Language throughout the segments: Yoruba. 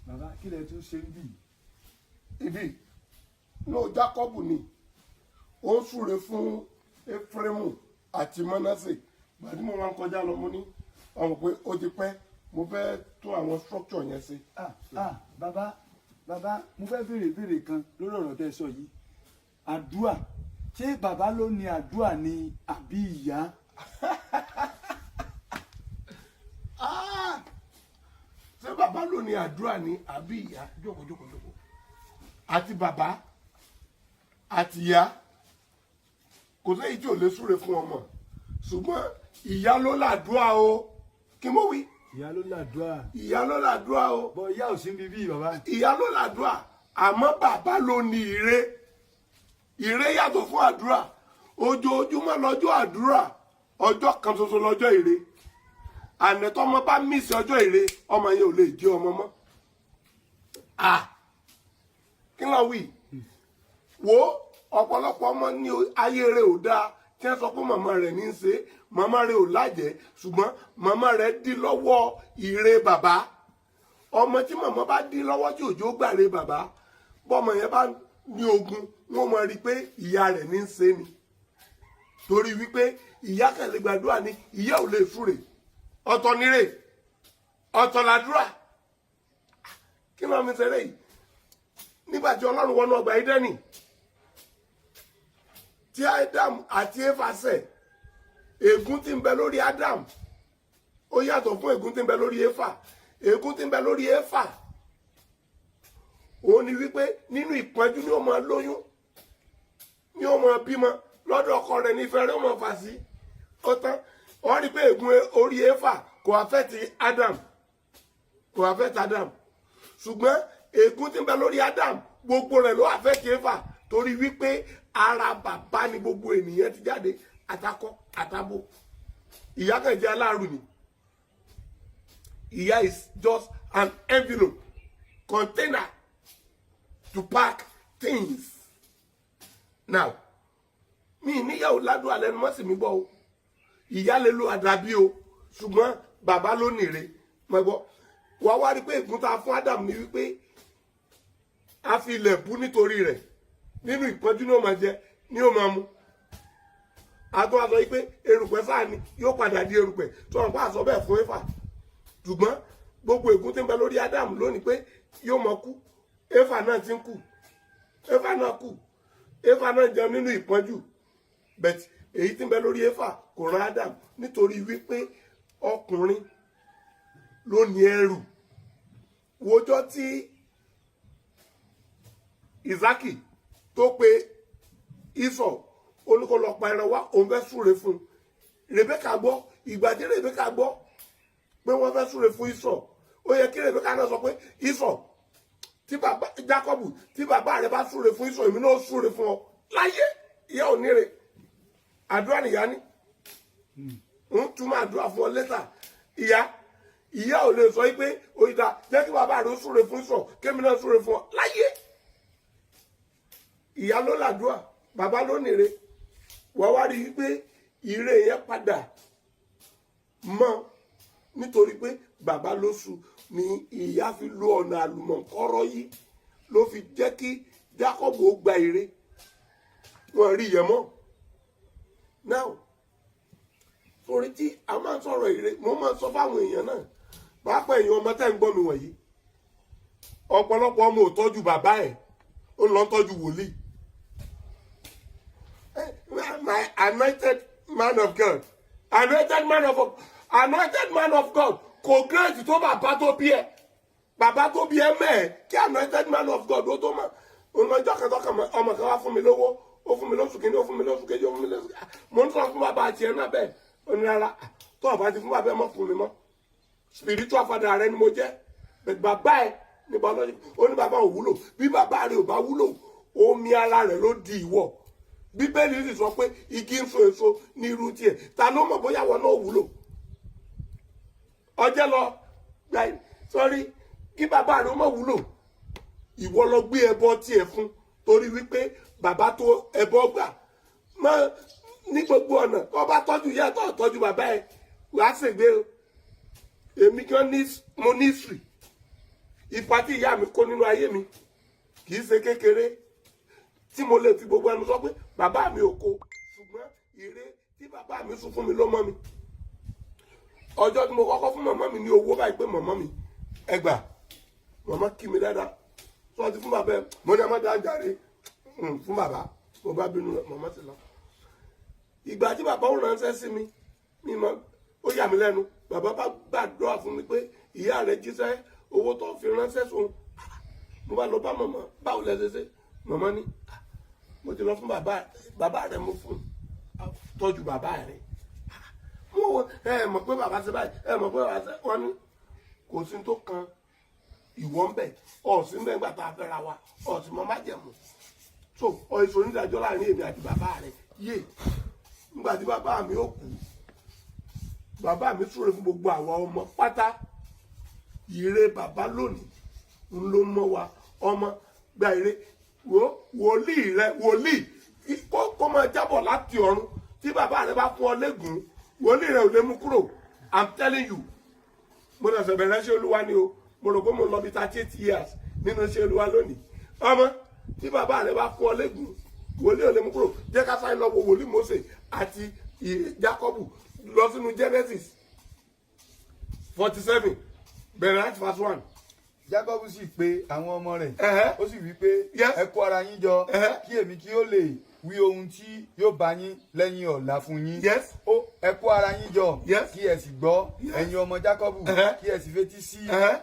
Bàbá, kí lẹ tún ṣe ń bì? Ibi no Jacob ni ó ń súre fún Efraimu àti Manasse. Gbàdí mo máa ń kọjá lọ, mo ní ọmọ pé ó ti pẹ́, mo fẹ́ tún àwọn structure yẹn ṣe. Ah ah, bàbá, bàbá, mo fẹ́ béèrè ìbéèrè kan lórí ọ̀rọ̀ tẹ́ sọ yìí. Àdúà, ṣé bàbá ló ní àdúà ni àbí ìyá? Ah! Ṣé bàbá ló ní àdúrà ní àbí ìyá? Jókòó, jókòó, jókòó. Àti bàbá àti ìyá, kò séyìí tí ò lè súre fún ọmọ, ṣùgbọ́n ìyá ló làdúrà o. Kí mo wí? Ìyá ló làdúà. Ìyá ló làdúrà o. Bọ ìyá ò sí ń bíbí, bàbá. Ìyá ló làdúrà, àmọ́ bàbá ló ní ire. Ire yàtọ̀ fún àdúrà. Ojoojúmọ́ lọ́jọ́ àdúrà, ọjọ́ kan ṣoṣo lọ́jọ́ ire. Ànẹ́tọ́mọ bá miss ọjọ́ ire, ọmọ yẹn ò lè jẹ́ ọmọ mọ́. Ah, kí ló wí? Wo ọ̀pọ̀lọpọ̀ ọmọ ní ayé rẹ̀ ò dáa tí wọ́n sọ pé màmá rẹ̀ ní í ṣe. Màmá rẹ̀ ò lájẹ́, ṣùgbọ́n màmá rẹ̀ dí lọ́wọ́ ire bàbá. Ọmọ tí màmá bá dí lọ́wọ́ tí òjò gbàre bàbá, bọ́mọ yẹn bá ní ogun, wọ́n mọ̀ rí i pé ìyá rẹ̀ ní í ṣe ni, torí wípé ìyá kan lè gbàdúrà ní, ìyá ò lè súre. Ọ̀tọ̀ nírè, ọ̀tọ̀ làdúrà. Kí ló ń fi ṣeré yìí? Nígbà tí Ọlọ́run wọnú ọgbà Édẹ́nì tí Adam àti Éfà ṣẹ̀, ègún tí ń bẹ lórí Adam ó yàtọ̀ fún ègún tí ń bẹ lórí Éfà. Ègún tí ń bẹ lórí Éfà òun ni wípé nínú ìpọ́njú ni ó máa lóyún, ni ó máa bímọ lọ́dọ̀ ọkọ rẹ̀, nífẹ̀ẹ́ rẹ̀ ó máa fà sí. Ó tán. Wọ́n rí pé ègún orí Éfà kò affect Adam, kò affect Adam, ṣùgbọ́n ègún tí ń bẹ lórí Adam, gbogbo rẹ̀ ló affect Éfà, torí wípé ara bàbá ni gbogbo ènìyàn ti jáde, àtakọ àtabo. Ìyá kan jẹ́ aláàrù ni. Ìyá is just an envelope container to pack things. Now, mi níyàwó ládùn alẹ́ nu mọ́sí mi gbọ́ o. Ìyá lè lo àdàbí o, ṣùgbọ́n bàbá ló nìre. Mọ̀ gbọ́, wàá wá rí pé ègún tá a fún Adam ní wípé a fi ilẹ̀ bú nítorí rẹ̀. Nínú ìpọ́njú ní ó máa jẹ, ní ó máa mu. Àtún wá sọ wípé erùpẹ̀ sáà ni yóò padà di erùpẹ̀ tó wọn pa àsọ bẹ́ẹ̀ fún Éfà. Ṣùgbọ́n gbogbo ègún tí ń bẹ lórí Adam lónìí pé yóò máa kú, Éfà náà ti ń kú. Éfà náà kú, Éfà náà jẹun nínú ìpọ́njú, but èyí tí ń bẹ lórí Éfà kò rán Adam, nítorí wípé ọkùnrin ló ní ẹrù. Wojọ́ tí Isaki tó pe Isọ̀, ó ní kó lọ pa ẹran wá, òun fẹ́ súre fún un. Rebeka gbọ́. Ìgbà tí Rebeka gbọ́ pé wọ́n fẹ́ súre fún Isọ̀, ó yẹ kí Rebeka náà sọ pé, "Isọ̀, tí bàbá Jákọ́bù, tí bàbá rẹ bá súre fún Isọ̀, èmi náà súre fún ọ." Láyé, ìyá ò níre. Àdúrà nìyá ní ń túmọ̀ àdúrà fún ọ lẹ́tà. Ìyá ò lè sọ pé, "Òyìnbá, jẹ́ kí bàbá rẹ ó súre fún Isọ̀, kémi náà súre fún ọ." Láyé, ìyá ló làdúrà, bàbá ló nìre. Wọ́n wá rí i pé ire yẹn padà mọ́, nítorí pé bàbá ló sùn ní ìyá fi lo ọ̀nà àlùmọ̀kọ́rọ́ yìí ló fi jẹ́ kí Jacob ó gba ire. Wọ́n rí yẹn mọ́. Now, torí tí a máa ń sọ̀rọ̀ ire, mo máa ń sọ fáwọn èèyàn náà, pàápàá èèyàn ọmọ tẹ́ ń gbọ́ mi wọ̀nyí. Ọ̀pọ̀lọpọ̀ ọmọ ò tọ́jú bàbá ẹ̀, ó lọ ń tọ́jú wòlíì. My anointed man of God, anointed man of God kò great tó bàbá tó bí ẹ. Bàbá tó bí ẹ mẹ́ẹ̀ kí anointed man of God ó tó mọ̀. Ọjọ́ kan tọkàn ọmọ kan wá fún mi lówó. Ó fún mi lóṣù kìíní, ó fún mi lóṣù kejì, ó fún mi lóṣù. Mo ń sọ fún bàbá àti ẹ náà bẹ́ẹ̀. Ó ní rárá, tó ọba ti fún bàbá ẹ mọ́ fún mi mọ́. Spiritual father rẹ ni mo jẹ́, but bàbá ẹ ní biology. Ó ní bàbá ò wúlò. Bí bàbá rẹ ò bá wúlò, omi ara rẹ ló di ìwọ. Bíbélì sì sọ pé igi ń so èso ní irú tiẹ̀. Ta ló mọ̀ bóyá wọn náà wúlò? Ọjọ́ lọ gba sọrí kí bàbá rẹ ó mọ̀ wúlò, ìwọ lọ gbé ẹbọ tiẹ̀ fún, torí wípé bàbá tó ẹbọ gbà mọ ní gbogbo ọ̀nà. Tó bá tọ́jú ìyá, tó tọ́jú bàbá ẹ, wàá ṣègbè o. Èmi gan ní mo ní history. Ipa tí ìyá mi kó nínú ayé mi kì í ṣe kékeré tí mo lè fi gbogbo ẹnu sọ pé bàbá mi ò kó, ṣùgbọ́n ire tí bàbá mi sún fún mi ló mọ́ mi. Ọjọ́ tí mo kọ́kọ́ fún màmá mi ní owó báyìí pé, "Màmá mi, ẹ gbà," màmá kí mi dáadáa, sọ ti fún bàbá ẹ. Mo ní ẹ má dá jáde fún bàbá. Mo bá bínú, màmá ti lọ. Ìgbà tí bàbá ò ránṣẹ́ sí mi, mi mọ, ó yà mí lẹ́nu. Bàbá bá gbàdúrà fún mi pé ìyá rẹ̀ jíṣẹ́ owó tó fi ránṣẹ́ sóun. Mo bá lọ bá màmá, "Báwo lẹ ṣe ṣe?" Màmá ní, "Ah, mo ti lọ fún bàbá, bàbá rẹ̀ mo fún, tọ́jú bàbá rẹ̀." Mo wọ ẹ mọ̀ pé bàbá ṣe báyìí, ẹ mọ̀ pé bàbá ṣe, wọ́n ní kò sí tó kan ìwọ ń bẹ̀, ọ̀sìn bẹ́ẹ̀ gbà tá a fẹ́ra wa, ọ̀sìn mọ́ májẹ̀mú so ọ̀sìn onídàájọ́ láàrin èmi àti bàbá rẹ̀ yé. Nígbà tí bàbá mi ó kú, bàbá mi súre fún gbogbo àwa ọmọ pátá. Ire bàbá lónìí ń ló mọ́ wa. Ọmọ, gba ire. Wo wòlíì rẹ, wòlíì kó máa jábọ̀ láti ọ̀run. Tí bàbá rẹ bá fún ọ lẹ́gùn, wòlíì rẹ ò lè mú kúrò. I'm telling you. Mo lọ sẹ̀bẹ̀rẹ̀ ṣe Olúwa ni o. Mo rò pé mo lọ bí 38 years nínú ṣe Olúwa lónìí. Ọmọ, tí bàbá rẹ bá fún ọ lẹ́gùn, wòlíì ò lè mú kúrò. Jẹ́ ká sáré lọ wo wòlíì Mósè àti Jákọ́bù. Lọ sínú Genesis 47, bẹ̀rẹ̀ láti verse 1. Jacob sì pe àwọn ọmọ rẹ̀, ó sì wí pé, "Ẹ kó ara yín jọ, kí èmi kí ó lè wí ohun tí yóò bá yín lẹ́yìn ọ̀la fún yín." Ó ẹ kó ara yín jọ, kí ẹ sì gbọ́, ẹ̀yin ọmọ Jacob, kí ẹ sì fetí sí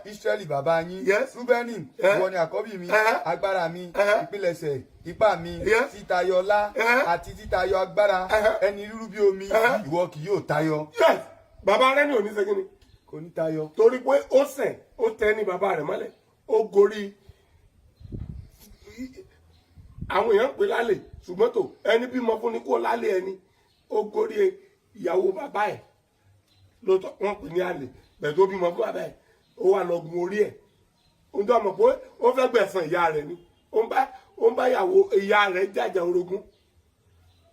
Israẹli bàbá yín. Rúbẹ́nì, ìwọ ni àkọ́bí mi, agbára mi, ìpilẹ̀ṣẹ̀ ipá mi, títayọ ọlá àti títayọ agbára, ẹni rírú bí omi, ìwọ kì yóò tayọ. Yes, bàbá rẹ ní òní ṣe kí ni? Kò ní tayọ. Torí pé ó ṣẹ̀, ó tẹ ní bàbá rẹ̀ mọ́lẹ̀, ó gorí àwọn èèyàn ń pè lálẹ́, ṣùgbọ́n tó ẹni bímọ fún ni kó lálẹ́ ẹni, ó gorí ìyàwó bàbá ẹ̀ lóòótọ́, wọ́n pè ní àlè bẹ̀ẹ̀ tó bímọ fún bàbá ẹ̀, ó wà lọ gun orí ẹ̀. Ohun tó mọ̀ pé ó fẹ́ gbẹ̀san ìyá rẹ̀ ni, ó ń bá ìyàwó ìyá rẹ̀ jàjà orogún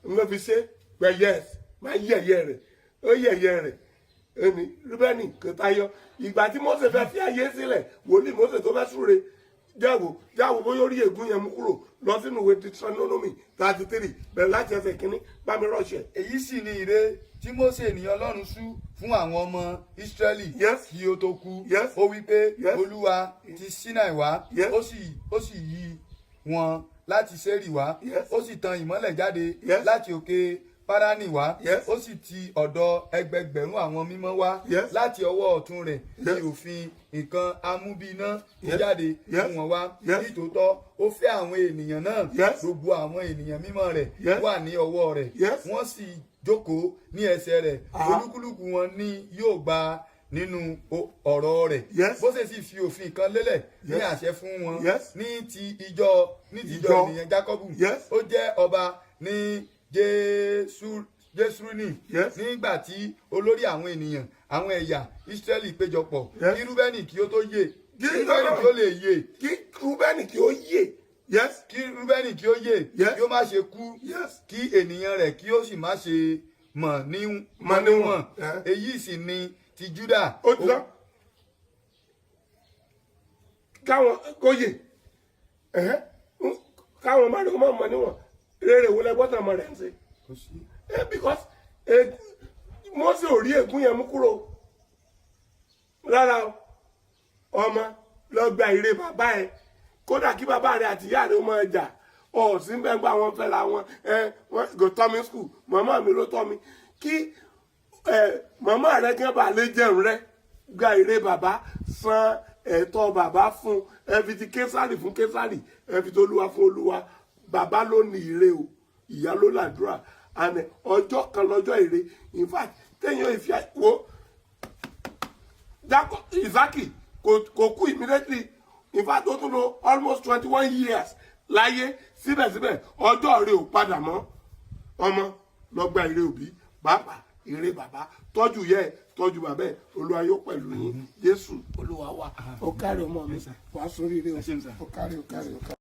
ń lọ fi ṣe pé yes, máa yẹ̀yẹ́ rẹ̀, ó yẹ̀yẹ́ rẹ̀. Ẹni Rúbẹ́nì kò tayọ. Ìgbà tí Mósè fẹ́ fi ayé sílẹ̀, wòlíì Mósè tó fẹ́ súre, jáwò jáwò bóyá orí ègún yẹn mú kúrò. Lọ sínú ìwé Deuteronomy 33, bẹ̀rẹ̀ láti ẹsẹ̀ kínní, bá mi rọ̀ṣẹ̀. Èyí sì ni ire tí Mósè ènìyàn Ọlọ́run sú fún àwọn ọmọ Ísírẹ́lì kí ó tó kú. Ó wí pé, Olúwa ti Sinai wá, ó sì yí wọn láti Séírì wá, ó sì tan ìmọ́lẹ̀ jáde láti òkè Páránì wá, ó sì ti ọ̀dọ̀ ẹgbẹgbẹ̀rún àwọn mímọ́ wá, láti ọwọ́ ọ̀tún rẹ̀ ní òfin nǹkan amúbíná ti jáde fún wọn wá. Nítòótọ́ ó fẹ́ àwọn ènìyàn náà, gbogbo àwọn ènìyàn mímọ́ rẹ̀ wà ní ọwọ́ rẹ̀. Wọ́n sì jókòó ní ẹsẹ̀ rẹ̀, olúkúlùkù wọn ni yóò gba nínú ọ̀rọ̀ rẹ̀. Mósè sì fi òfin kan lélẹ̀ ní àṣẹ fún wọn ní ti ìjọ Ìjọ. ènìyàn Jákọ́bù. Ó jẹ́ ọba ní Jésúrúnì nígbà tí olórí àwọn ènìyàn, àwọn ẹ̀yà Ísírẹ́lì péjọpọ̀, kí Rúbẹ́nì kí ó tó yè, kí Rúbẹ́nì kí ó lè yè, Kí Rúbẹ́nì kí ó yè, yes. Kí Rúbẹ́nì kí ó yè, kí ó má ṣe kú, kí ènìyàn rẹ̀ kí ó sì má ṣe mọ̀ ní Mọ̀ mọ̀ níwọ̀n. níwọ̀n. Èyí sì ni ti Júdà. Ó ti tán. Káwọn kó yè, ẹ̀hẹ́, káwọn má rí ọmọ mọ̀ níwọ̀n. Rere wo lẹ gbọ́dọ̀ ọmọ rẹ̀ ń ṣe? Kò sí. Because Mósè ò rí ègún yẹn mú kúrò rárá o. Ọmọ, lọ gba ire bàbá ẹ, kódà kí bàbá rẹ àti ìyá rẹ ó máa jà. Ọ̀sìn bẹ́ẹ̀ gbà wọ́n fẹ́ra wọn. Ẹ wọ́n go tọ́ mi school, màmá mi ló tọ́ mi. Kí ẹ màmá rẹ kí wọ́n bá lè jẹun rẹ, gba ire bàbá, san ẹ̀tọ́ bàbá fún. Ẹ fi ti Késàrì fún Késàrì, ẹ fi ti Olúwa fún Olúwa. Bàbá ló ní ire o, ìyá ló làdúrà. And ọjọ́ kan lọ́jọ́ ire. In fact, téèyàn ìfi wo Jacob, Isaki kò kú immediately. In fact, ó tún lò almost 21 years láyé. Síbẹ̀síbẹ̀, ọjọ́ rẹ̀ ò padà mọ́. Ọmọ, lọ gba ire òbí, pàápàá ire bàbá. Tọ́jú yẹ, tọ́jú bàbá ẹ̀. Olúwa yóò pẹ̀lú yín. Jésù Olúwa wa. Ó kárí, ọmọ mi, wàá sórí ire o. Ẹ ṣeun, sir. Ó kárí, ó kárí, ó kárí.